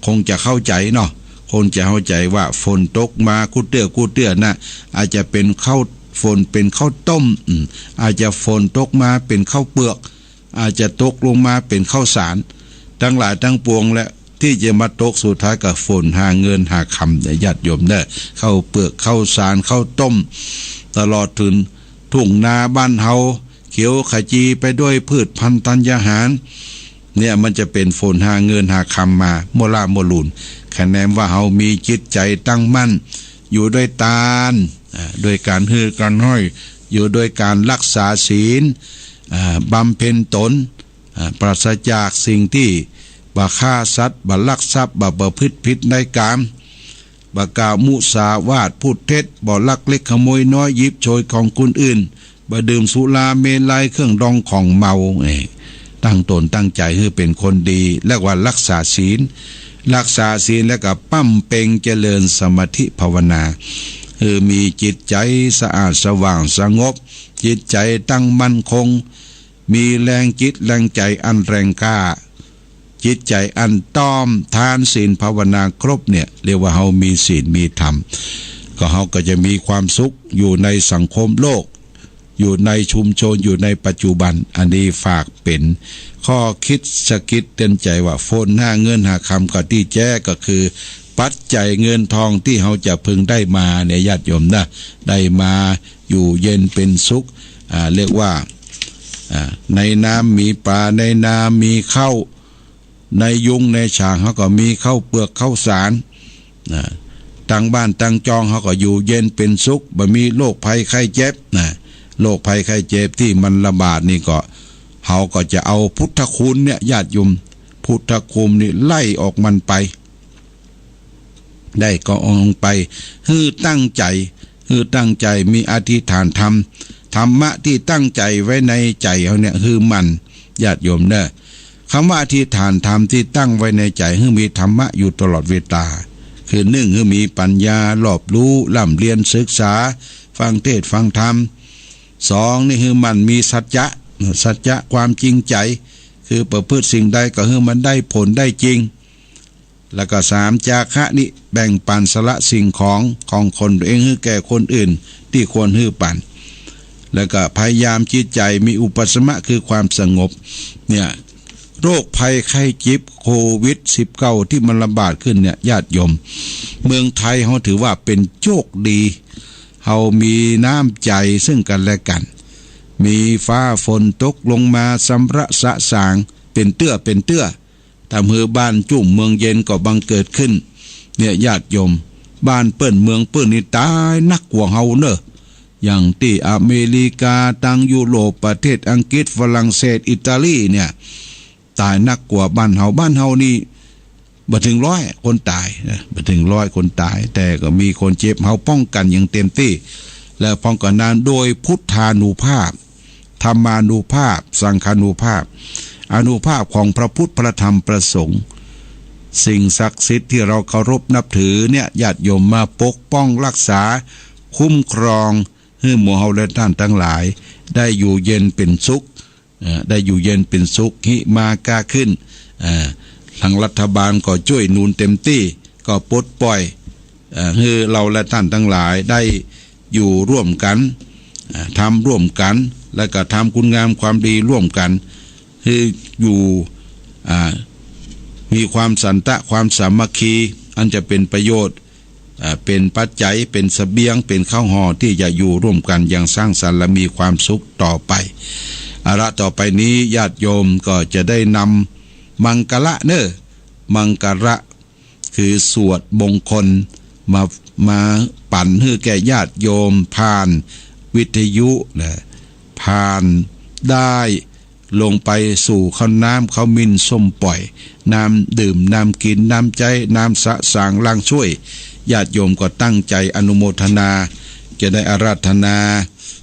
คงจะเข้าใจ๋เนาะ คงจะเข้าใจ๋ว่าฝนตกมากู้เตื้อกู้เตื้อนะ อาจจะเป๋นข้าว ฝนเป๋นข้าวต้ม อืม อาจจะฝนตกมาเป๋นข้าวเปลือก อาจจะตกลงมาเป๋นข้าวสาร ตังหลายตังปวงแหละ ตี้จะมาตกสุดท้ายก็ฝนหาเงินหาคำนะญาติโยมเด้อ ข้าวเปลือกข้าวสารข้าวต้ม ตลอดเถิงทุ่งนาบ้านเฮาเขียวขจีไปด้วยพืชพันธุ์ธัญญาหาร เนี่ยมันจะเป๋นฝนหาเงินหาคำมามั่วล่ามั่วลูน คะแนนว่าเฮามีจิตใจ๋ตั้งมั่น อยู่ด้วยตาน อ่า ด้วยก๋านหื้อก๋านห้อย อยู่ด้วยก๋านรักษาศีล อ่า บำเพ็ญต๋น อ่า ปราศจากสิ่งตี้ บ่ฆ่าสัตว์ บ่ลักทรัพย์ บ่ประพฤติผิดในกาม บ่กล่าวมุสาวาท พูดเท็จ บ่ลักเล็กขโมยน้อย หยิบฉวยของคนอื่น บ่ดื่มสุราเมรัย เครื่องดองของเมา เอ้ย ตั้งตนตั้งใจ๋หื้อเป๋นคนดี เรียกว่ารักษาศีล รักษาศีลแล้วก็บำเพ็ญเจริญสมาธิภาวนา หื้อมีจิตใจ๋สะอาดสว่างสงบ จิตใจ๋ตั้งมั่นคง มีแรงจิตแรงใจ๋อันแรงกล้า จิตใจ๋อันต้อมทานศีลภาวนาครบเนี่ย เรียกว่าเฮามีศีลมีธรรม ก็เฮาก็จะมีความสุขอยู่ในสังคมโลก อยู่ในชุมชน อยู่ในปัจจุบัน อันนี้ฝากเป๋นข้อคิดสะกิดเตื๋อนใจ๋ว่า คนหาเงินหาคำก็ตี้แจ๊ ก็คือปัจจัยเงินทองตี้เฮาจะพึงได้มาเนี่ย ญาติโยมนะ ได้มาอยู่เย็นเป๋นสุข อ่า เรียกว่า อ่า ในน้ำมีปลา ในนามีข้าว ในยุ้งในฉางเฮาก็มีข้าวเปลือกข้าวสาร นะ ตังบ้านตังจองเฮาก็อยู่เย็นเป๋นสุข บ่มีโรคภัยไข้เจ็บ นะ โรคภัยไข้เจ็บตี้มันระบาดนี่ก็ เฮาก็จะเอาพุทธคุณเนี่ย ญาติโยม พุทธคุณนี่ไล่ออกมันไป ได้ก็ออกไป หื้อตั้งใจ๋ หื้อตั้งใจ๋ มีอธิษฐานธรรม ธรรมะตี้ตั้งใจ๋ไว้ในใจ๋เฮาเนี่ย หื้อมั่น ญาติโยมเน่อ กำว่าอธิษฐานธรรมตี้ตั้งไว้ในใจ๋ หื้อมีธรรมะอยู่ตลอดเวลา คือนึ่ง หื้อมีปัญญารอบรู้ ร่ำเรียนศึกษา ฟังเทศน์ฟังธรรม สอง นี่หื้อมั่นมีสัจจะ สัจจะความจริงใจ๋ คือประพฤติสิ่งใดก็หื้อมันได้ผลได้จริง แล้วก็สาม จาคะนี่แบ่งปันสละสิ่งของของคนตัวเองหื้อแก่คนอื่นตี้ควรหื้อปัน แล้วก็พยายามจิตใจ๋มีอุปสมะคือความสงบ เนี่ย โรคภัยไข้เจ็บโควิดสิบเก้าตี้มันระบาดขึ้นเนี่ย ญาติโยม เมืองไทยเฮาถือว่าเป๋นโชคดี เฮามีน้ำใจ๋ซึ่งกั๋นและกั๋น มีฟ้าฝนตกลงมาสำระสะสาง เป๋นเตื้อเป๋นเตื้อ ทำหื้อบ้านจุ่มเมืองเย็นก็บังเกิดขึ้น เนี่ย ญาติโยม บ้านเปิ้นเมืองเปิ้นนี่ต๋ายนักกว่าเฮาเน่อ อย่างตี้อเมริกา ตังยุโรป ประเทศอังกฤษ ฝรั่งเศส อิตาลีเนี่ย ต๋ายนักกว่าบ้านเฮา บ้านเฮานี่บ่เถิงร้อยคนต๋ายนะ บ่เถิงร้อยคนต๋าย แต่ก็มีคนเจ็บ เฮาป้องกั๋นอย่างเต็มตี้ และป้องกั๋นนั้นโดยพุทธานุภาพ ธรรมานุภาพ สังฆานุภาพ อานุภาพของพระพุทธ พระธรรม พระสงฆ์ สิ่งศักดิ์สิทธิ์ตี้เฮาเคารพนับถือเนี่ย ญาติโยมมาปกป้องรักษา คุ้มครอง หื้อหมู่เฮาและต้านตังหลาย ได้อยู่เย็นเป๋นสุข เอ่อ ได้อยู่เย็นเป๋นสุข หิมะก็ขึ้น เอ่อ ทางรัฐบาลก็จ้วยหนุนเต็มตี้ ก็ปลดปล่อย เอ่อ หื้อเฮาและต้านตังหลายได้อยู่ร่วมกั๋น เอ่อ ทำร่วมกั๋น แล้วก็ทำคุณงามความดีร่วมกั๋น หื้ออยู่ อ่า มีความสันตะ ความสามัคคี อันจะเป๋นประโยชน์ อ่า เป๋นปัจจัย เป๋นเสบียง เป๋นข้าวห่อตี้จะอยู่ร่วมกั๋นอย่างสร้างสรรค์และมีความสุขต่อไป อาละ ต่อไปนี้ญาติโยมก็จะได้นำมังคละเน่อ มังคละ คือสวดมงคลมา มาปั๋นหื้อแก่ญาติโยมผ่านวิทยุนะ ผ่านได้ลงไปสู่ข้าวน้ำข้าวหมิ่นส้มป่อย น้ำดื่ม น้ำกิ๋น น้ำใจ๊ น้ำสะสางล้างถ้วย ญาติโยมก็ตั้งใจ๋อนุโมทนา จะได้อาราธนา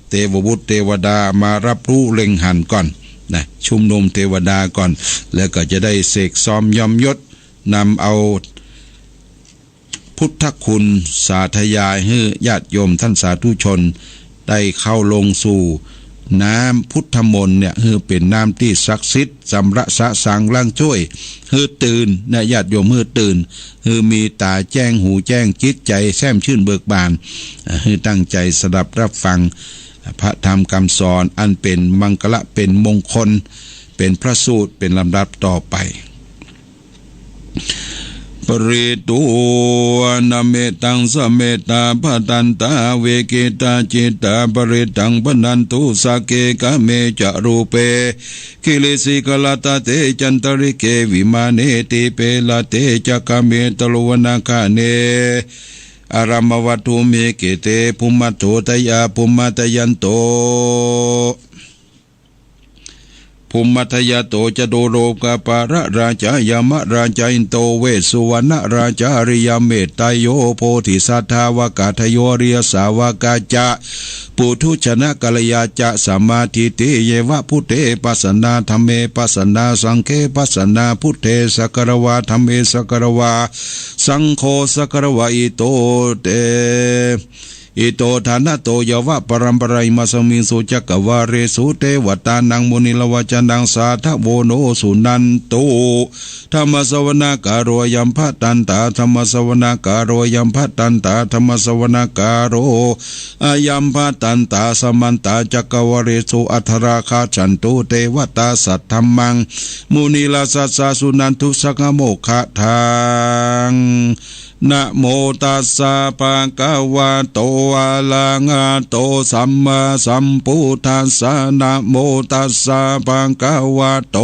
เตวบุตรเตวดามารับรู้เล็งหันก่อนนะ ชุมนุมเตวดาก่อน แล้วก็จะได้เสกซ้อมย้อมยศ นำเอาพุทธคุณสาธยายหื้อญาติโยมต้านสาธุชน ได้เข้าลงสู่น้ำพุทธมนต์เนี่ย หื้อเป๋นน้ำตี้ศักดิ์สิทธิ์ สำระสะสางล้างถ้วย หื้อตื่นนะ ญาติโยม หื้อตื่น หื้อมีต๋าแจ้ง หูแจ้ง จิตใจ๋แซ่มชื่นเบิกบาน อ่า หื้อตั้งใจ๋สดับรับฟังพระธรรมกำสอน อันเป๋นมังคละ เป๋นมงคล เป๋นพระสูตร เป๋นลำดับต่อไป Pharitvāna mettaṃ samettā bhadantā, avikkhittacittā parittaṃ bhaṇantu sagge. Kāme ca rūpe girisikharataṭe cantalikkhe vimāne, dīpe raṭṭhe ca gāme taruvanagahane arāmavatthumhi khette bhummā bodhiyā bhummā jayanto. ภุมมัตถยาโต จตุโลกปาลราชายมราชา อินโดเวสสุวัณณราชา อริยเมตตโย โพธิสัตถาวกาทโย อริยสาวกาจะ ปุถุชนกัลยาจะ สัมมาทิฏฐิ เยวะ พุทเท ปัสสนา ธัมเม ปัสสนา สังฆे ปัสสนา พุทเท สักกะระวา ธัมเม สักกะระวา สังโฆ สักกะระวา อิโต เต อิโต ฐานะโต ยาวะปรัมปรา อิมาสมิงสุจักกวาเลสุ เตวตานัง มุนิรวาจานัง สาธโว โน สุนันตุ ธัมมสสวณกาโล อะยัมภะตันตา ธัมมสสวณกาโล อะยัมภะตันตา ธัมมสสวณกาโล อะยัมภะตันตา สมันตา จักกวาเลสุ อัทราคาฉันตุ เตวตา สัทธัมมัง มุนิราชสสา สุนันตุ สักขโมคคะทัง นะโมตัสสะ ภะคะวะโต อะระหะโต สัมมาสัมพุทธัสสะ นะโมตัสสะ ภะคะวะโต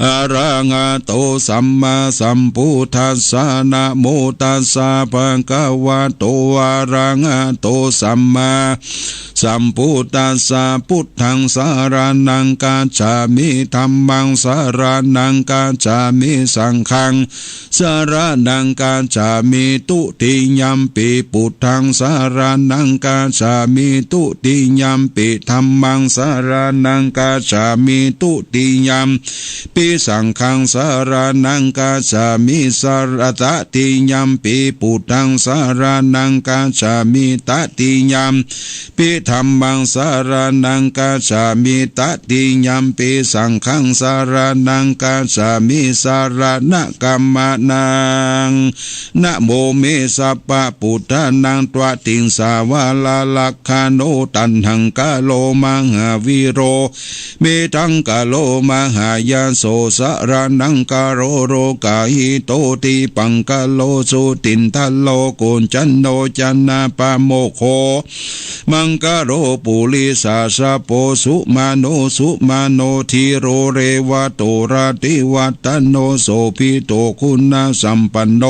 อะระหะโต สัมมาสัมพุทธัสสะ นะโมตัสสะ ภะคะวะโต อะระหะโต สัมมาสัมพุทธัสสะ พุทธังสะระณังคัจฉามิ ธัมมังสะระณังคัจฉามิ สังฆัง สะระณังคัจฉามิ ตุติยัมปิ พุทธังสะระณังคัจฉามิ ตุติยัมปิ ธัมมังสะระณังคัจฉามิ ตุติยัมปิ สังฆังสะระณังคัจฉามิ สะระ ตติยัมปิ พุทธังสะระณังคัจฉามิ ตติยัม ปิ ธัมมังสะระณังคัจฉามิ ตติยัมปิ สังฆังสะระณังคัจฉามิ สะระณะกัมมะนัง นะโม เม สัพพะพุทธานัง ตวะติงสาวาลาลักขะโณ ตัณหังกะโร มหาวีโร เมธังกะโร มหายาโส สะระณังกะโร โรกาหิโต ตีปังกะโร สุตินทะโร โกณจัณโณ จะนะปะโมคโข มังกะโร ปุริสาสะโพ สุมาโณ สุมาโณ ธีโร เรวะโต รติวัตโณ โสภิโต คุณะสัมปันโณ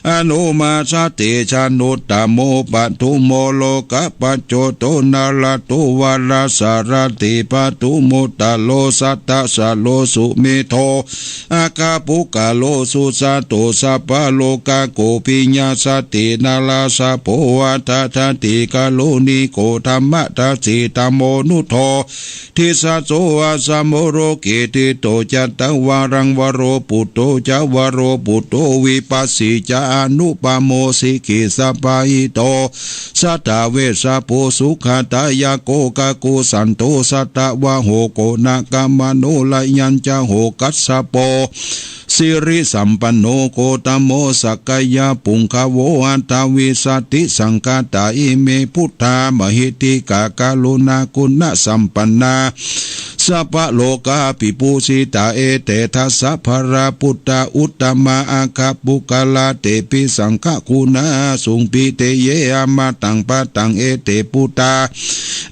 อโนมาสะเตชะนุตตะโม ปะทุมโม โลกะปัจโจโต นะระโต วะระสะระติ ปะทุมโมตตะโร สัตตะสะโร สุเมโธ อัคคะปุคคะโล สุสะโต สัพพะโลกะโก ปิยะสะติ นะระสะโพ อัฏฐะสะติ กะโรณิโก ธัมมะทัสสิ ธัมโมนุสโส ทิสสะโส อัสสะโม โรเก ทิฏฐิโต จัตตะวารัง วโรปุตโต จะวโรปุตโต วิปัสสิ จะ อนุปะโม สิกขิสะปะหิโต สัตถะเวชชะโพ สุขะทายะโก กะกุสันโต สัตตะวะโหโก นะกะมะโน ระยัญจะโห กัสสะโป สิริสัมปันโณ โคตะโม สักกะยะปุงคาโว อัฏฐะวิสะติ สังฆะตา อิเม พุทธา มหิทธิกา กะรุณาคุณะสัมปันนา สัพพะโลกาภิปูชฌิตา เอเต ทัสสะ พะระปุตตะ อุตตมะ อัคคะปุคคละ เตปิ สังฆะคุณา สุง ปิเต เย อมะตัง ปะตัง เอเต ปุตตา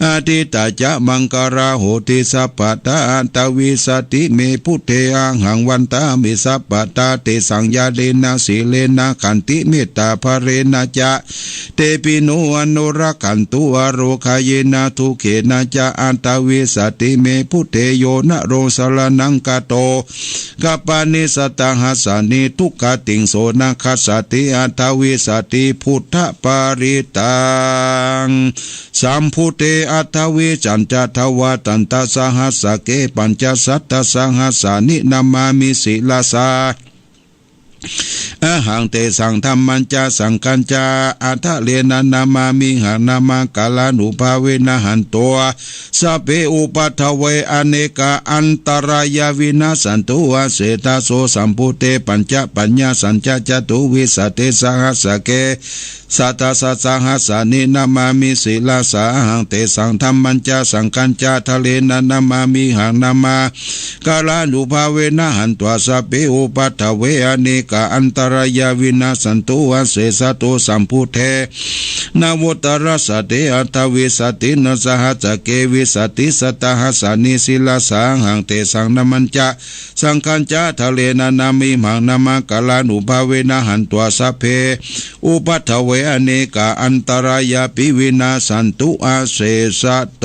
อะทิตตะ จะ มังคะลา โหติ สัพพะทา อัฏฐะวิสะติ เม พุทเท อะหัง วันทามิ สัพพะทา เตสัง ญาเณนะ สีเลนะ ขันติ เมตตา พะเรนะจะ เตปิ โน อนุรักขันตุ อโรคาเยนะ สุเขนะจะ อัฏฐะวิสะติ เม พุทเท โยนะโร สะระณังคาโต ขัปปานิ สัตตะหัสสะนิ ทุกขะติง โสนะคัสสะติ อัฏฐะวิสะติ พุทธปะริตตัง สัมพุทเท อัฏฐะวิสัญจะ ทวาตันตะสะหัสสะเก ปัญจะสัตตะสะหัสสะนิ นะมามิ ศิรสา อะหัง เตสัง ธัมมัญจะ สังฆัญจะ อะทะเรนะ นะมามิหัง นะมะกะลานุภาเวนะ หันตัสสะ สัพเพ อุปัฏฐเว อะเนกา อันตะรายา วินะสสันตุ อะเสสะ โส สัมพุทเท ปัญจะปัญญาสัญจะ จตุวิสะเต สะหัสสะเก สัตตะสะสะหัสสะนิ นะมามิ ศิรสา อะหัง เตสัง ธัมมัญจะ สังฆัญจะ อะทะเรนะ นะมามิหัง นะมะกะลานุภาเวนะ หันตัสสะ สัพเพ อุปัฏฐเว อะเนกา อันตะรายา วินะสสันตุ อะเสสะ โส สัมพุทเท นะวุตตะรัสสะเต อัฏฐะวิสะตินะ สะหัสสะเก วิสะติ สัตตะหัสสะนิ ศิรสา อะหัง เตสัง ธัมมัญจะ สังฆัญจะ อะทะเรนะ นะมามิหัง นะมะกะลานุภาเวนะ หันตัสสะ สัพเพ อุปัฏฐเว อะเนกา อันตะรายาปิ วินะสสันตุ อะเสสะ โส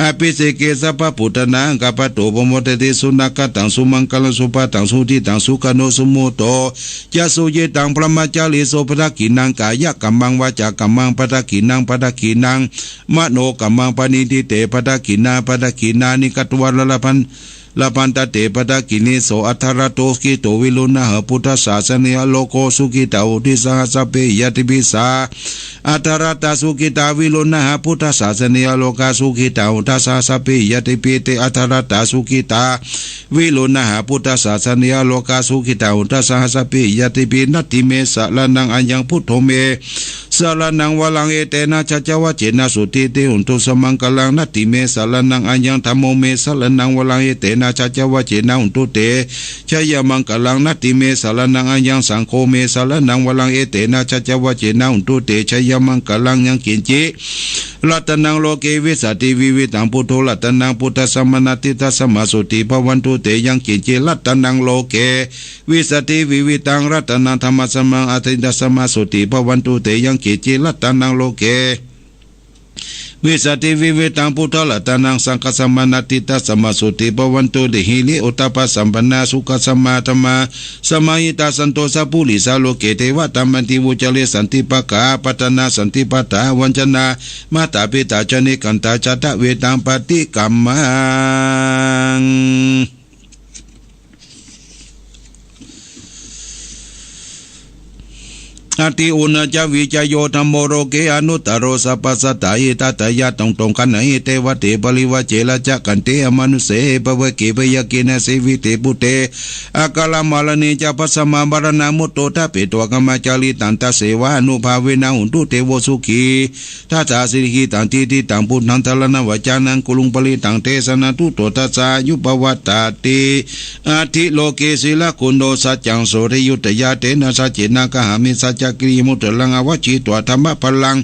อภิเษเก สัพพะปุตตะนาคัง คัปปะตุ ปะโมดะติ สุนักขัตตัง สุมังคะลัง สุภะตัง สุหุติตัง สุขะโน สุมุตโต จะ สุยิตัง บรหมะจารีสุ ภัตถะกิณัง กายะกัมมัง วาจากัมมัง ภัตถะกิณัง ภัตถะกิณัง มโนกัมมัง ปะณิทิเต ภัตถะกิณา ภัตถะกิณานิ กัตวา ละละภัน labhantatthe padakkhiṇe. So atthaladdho sukhito viruḷhah buddhassāsane, arogā sukhitā hoti saha sabbehi ñātibhi. Sā atthaladdhā sukhitā viruḷhā buddhassāsane, arogā sukhitā hotha saha sabbehi ñātibhi. Te atthaladdhā sukhitā viruḷhā buddhassāsane, arogā sukhitā hotha saha sabbehi ñātibhi. Natthi me saraṇaṃ aññaṃ, buddho me saraṇaṃ varaṃ, etena saccavajjena sotthi te hotu sabbaṃ kallaṃ. Natthi me saraṇaṃ aññaṃ, dhammo me saraṇaṃ varaṃ, etena saccavajjena hotu te jayamaṅgalaṃ. Natthi me saraṇaṃ aññaṃ, saṅgho me saraṇaṃ varaṃ, etena saccavajjena hotu te jayamaṅgalaṃ. Yaṅkiñci ratanaṃ loke vijjati vividhaṃ, buddho ratanaṃ, buddhasamaṃ natthi, tasmā sotthī bhavantu te. Yaṅkiñci ratanaṃ loke vijjati vividhaṃ, ratanaṃ dhammasamaṃ natthi, tasmā sotthī bhavantu te. Yaṅkiñci ratanaṃ loke vijjati vividhaṃ, buddharatanaṃ, saṅghasamaṃ natthi, tasmā sotthī bhavantu te. Hiriyottappasampannā sukkasattamā dhammā, samāhitā santo sappurisā loke, devatāmāti vuccare. Santi pakkhā apattanā, santi pādā avañcanā, mātā pitā ca nikkhantā, jātaveda paṭikkama. Atthi uṇhisaccaviccayo dhammo loke anuttaro, sabbasattahitatthāya taṃ toṃ gaṇhāhi devate. Parivaje rājakaṇṭe amanussehi pāvake byagghe nasīvite buddhe, akāramaraṇe ca bhismā maraṇā mutto ṭhapetvā brahmacārītaṃ, tasseva ānubhāvena hotu devo sukhī. Tathāsi diṭṭhidaṃ diṭṭhitaṃ buddhaṃ saraṇaṃ vacanaṃ guruṃ paṇītaṃ, tesaṃ natthi tuṭṭhotāyāyuppavaḍḍhatīti. Atthi loke sīlaguṇo saccaṃ sotthi viññuttiyā, tena saccena kāhāmi saccakiriyamanuttaraṃ. Āvajjitvā dhammabalaṃ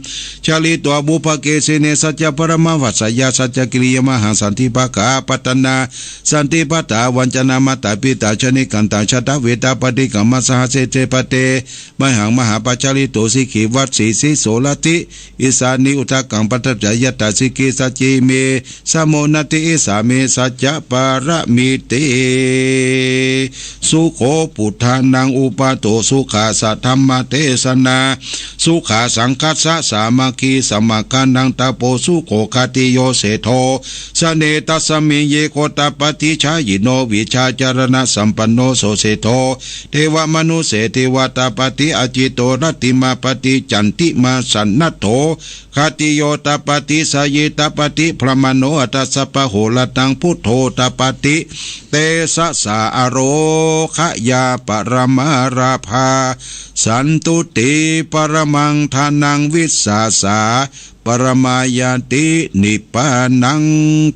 charitvā pubbake sīhne, saccabalamavaḍḍheyya saccakiriyamahā. Santi pakkhā apattanā, santi pādā avañcanā, mātā pitā ca nikkhantā, jātaveda paṭikkama. Sahāse te pate mayhaṃ mahāpajjalito, sikhī vajjasī soḷasi isānī udakaṃ paṭhañca yattha, sikhī saci me samo natthi, esā me saccapāramīti. Sukho buddhānaṃ uppādo, sukhā saddhammadesanā, sukhā saṅghassa sāmaggī, samaggānaṃ tapo sukho. Khatiyo seṭṭho janetasmiṃ, ye gotappaṭicchāyino, vijjācaraṇasampanno so seṭṭho devamanussesi, vātapati aggi candimāpati, candimā sannaddho khattiyo tapati, jhāyī tapati brāhmaṇo, atha sabbahorattaṃ buddho tapati, tejasā ārogayā paramā lābhā, santuṭṭhi paramaṃ dhanaṃ, vissāsā paramā ñātī, nibbānaṃ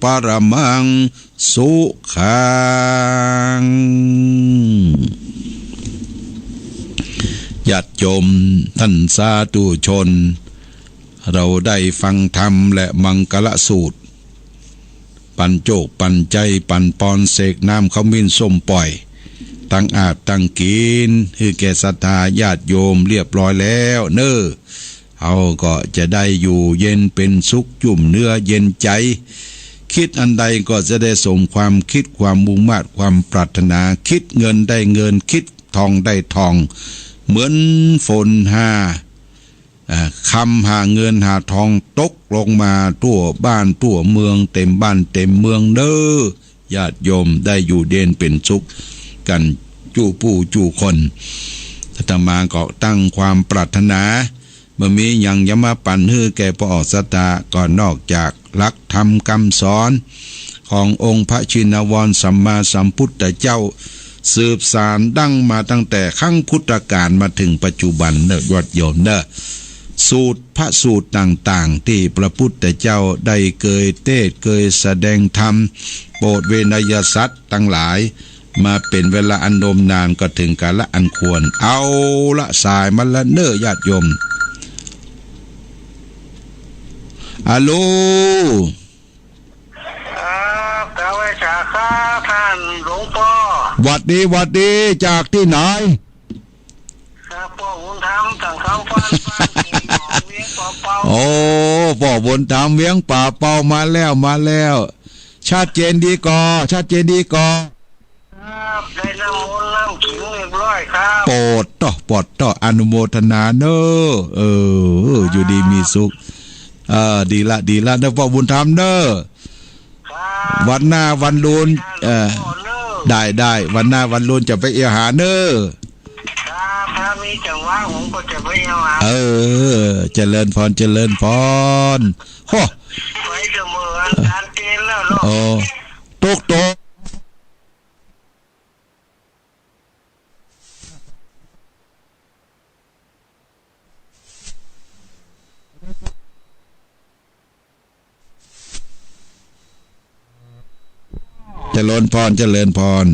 paramaṃ sukhaṃ. ญาติโยมท่านสาธุชน เราได้ฟังธรรมและมังคละสูตร ปั๋นโจกปั๋นใจ๋ ปั๋นปอน เสกน้ำขมิ้นส้มป่อย ตังอาบตังกิ๋น หื้อแก่ศรัทธาญาติโยมเรียบร้อยแล้วเน่อ เฮาก็จะได้อยู่เย็นเป๋นสุข จุ่มเนื้อเย็นใจ๋ คิดอันใดก็จะได้สมความคิด ความมุ่งมาด ความปรารถนา คิดเงินได้เงิน คิดทองได้ทอง เหมือนฝนหา อ่า คำหาเงินหาทองตกลงมาทั่วบ้านทั่วเมือง เต็มบ้านเต็มเมืองเน่อ ญาติโยมได้อยู่เย็นเป๋นสุขกั๋นกู้ผู้กู้คน อาตมาก็ตั้งความปรารถนา บ่มีหยังจะมาปั๋นหื้อแก่ป้อศรัทธา ก็นอกจากหลักธรรมกำสอนขององค์พระชินวรสัมมาสัมพุทธเจ้า สืบสานดั้งมาตั้งแต่ครั้งพุทธกาลมาเถิงปัจจุบันเน่อ ญาติโยมเน่อ สูตรพระสูตรต่างๆ ตี้พระพุทธเจ้าได้เกยเตสน์เกยแสดงธรรม โปรดเวไนยสัตว์ตังหลาย มาเป๋นเวลาอันนมนาน ก็เถิงกาละอันควร เอาละ สายมาละเน่อ ญาติโยม อะโล ครับ กราบไหว้สาครับท่านหลวงป้อ หวัดดี หวัดดี จากตี้ไหน ครับ ป้อบุญธรรม จากคำฟัน บ้านเวียงป่าเปา โอ้ ป้อบุญธรรม เวียงป่าเปา มาแล้ว มาแล้ว ชัดเจนดีก่อ ชัดเจนดีก่อ ครับ ได้น้ำมนต์น้ำขิงเรียบร้อยครับ ปอดเตาะ ปอดเตาะ อนุโมทนาเน่อ เออ อยู่ดีมีสุข เออ ดีละ ดีละเน่อ ป้อบุญธรรมเน่อ ครั วันหน้าวันลูน เอ่อ ได้ ได้ วันหน้าวันลูนจะไปเอี่ยวหาเน่อ ครับ ถ้ามีจังหวะผมก็จะไปเอี่ยวหา เออ เจริญพร เจริญพร โฮ้ ไปเสมออาจารย์เจนแล้วเนาะ โอ้ ตก ตก เจริญพร เจริญพร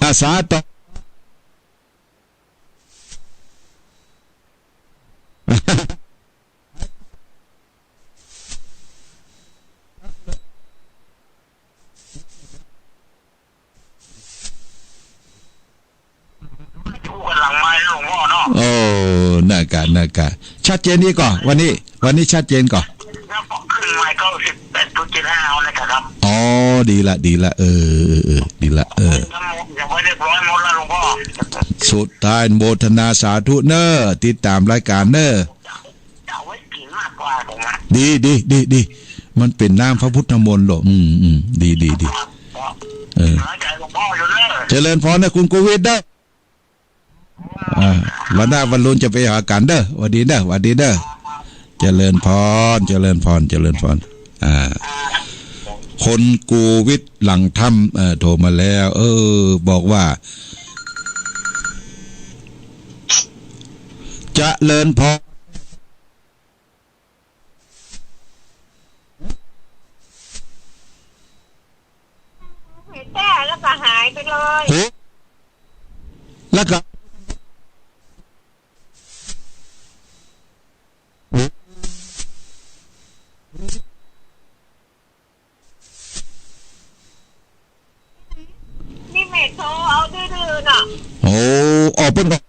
อาสาต่อ อยู่กันหลังไมค์หลวงพ่อเนาะ โอ้ น่ากะ น่ากะ ชัดเจนดีก่อ วันนี้ วันนี้ชัดเจนก่อ ครับ ขึ้นไมค์เก้าสิบแปดจุดเจ็ดห้าเอาเลยครับ อ๋อ ดีละ ดีละ เออ เออ เออ ดีละ เออ ยังบ่เรียบร้อยหมดแล้วหลวงพ่อ สุดท้ายโมทนาสาธุเน่อ ติดต๋ามรายก๋านเน่อ จะเอาไว้กิ๋นมากกว่าผมนะ ดี ดี ดี ดี มันเป๋นน้ำพระพุทธมนต์โลก อืม อืม ดี ดี ดี ครับ เออ หายใจหลวงพ่ออยู่เด้อ เจริญพรนะคุณโกวิทเด้อ อ่า วันหน้าวันลูนจะไปหากั๋นเด้อ หวัดดีเด้อ หวัดดีเด้อ เจริญพร เจริญพร เจริญพร อ่า คุณโกวิทหลังถ้ำ เอ่อ โทรมาแล้ว เออ บอกว่า เจริญพร เห็นแจ้แล้วก็หายไปเลย โห แล้วก็ นี่แม่โทรเอาดื้อๆ น่ะ โอ้ ออกเปิ้นก่อน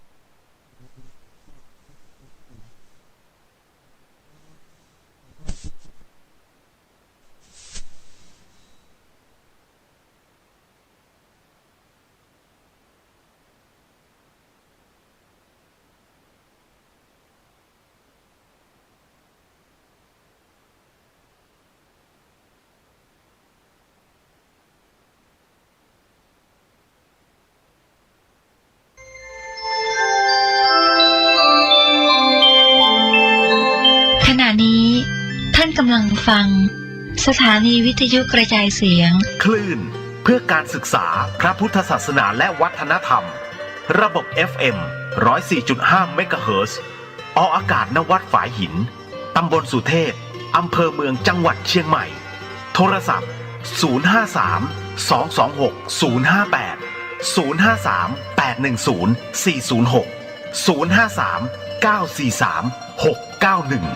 ขณะนี้ท่านกำลังฟังสถานีวิทยุกระจายเสียง คลื่นเพื่อการศึกษาพระพุทธศาสนาและวัฒนธรรม ระบบ เอฟ เอ็ม ร้อยสี่จุดห้า เมกะเฮิรตซ์ ออกอากาศ ณ วัดฝายหิน ตำบลสุเทพ อำเภอเมือง จังหวัดเชียงใหม่ โทรศัพท์ ศูนย์ห้าสาม สองสองหก ศูนย์ห้าแปด ศูนย์ห้าสาม แปดหนึ่งศูนย์ สี่ศูนย์หก ศูนย์ห้าสาม เก้าสี่สาม หกเก้าหนึ่ง